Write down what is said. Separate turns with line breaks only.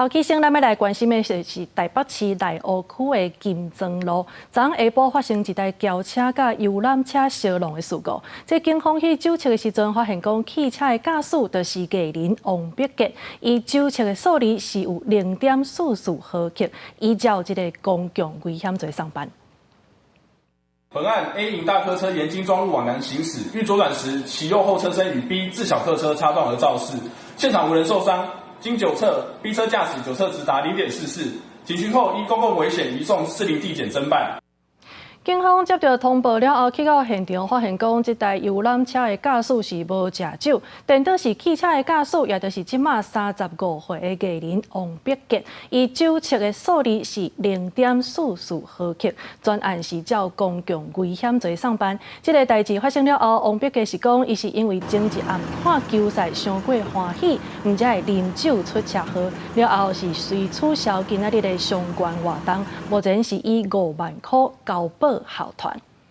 好，起先咱欲來關心的是台北市內湖區的金莊路，昨昏下晡發生一台轎車佮遊覽車相撞的事故。這警方去酒測的時陣，發現講汽車的駕駛就是藝人王柏傑，伊酒測的數字是有0.44毫克，依照這个公共危險罪送辦。
本案 A 型大客車沿金莊路往南行駛，欲左轉時，其右後車身與 B 自小客車擦撞而肇事，現場無人受傷。經酒測，B 車駕駛酒測值達0.44，警詢後依公共危險移送士林地檢偵辦。
警方接著通報了後，去到現場發現講，這台遊覽車的駕駛是無食酒，顛倒是汽車的駕駛，也就是這馬35歲的藝人王柏傑，伊酒測的數字是0.44毫克，全案是照公共危險罪送辦。這个代誌發生了後，王柏傑是講，伊是因為前一暗看球賽傷過歡喜，毋才會啉酒出車禍。了後是隨取消今仔日的相關活動，目前是以5萬箍交保效團。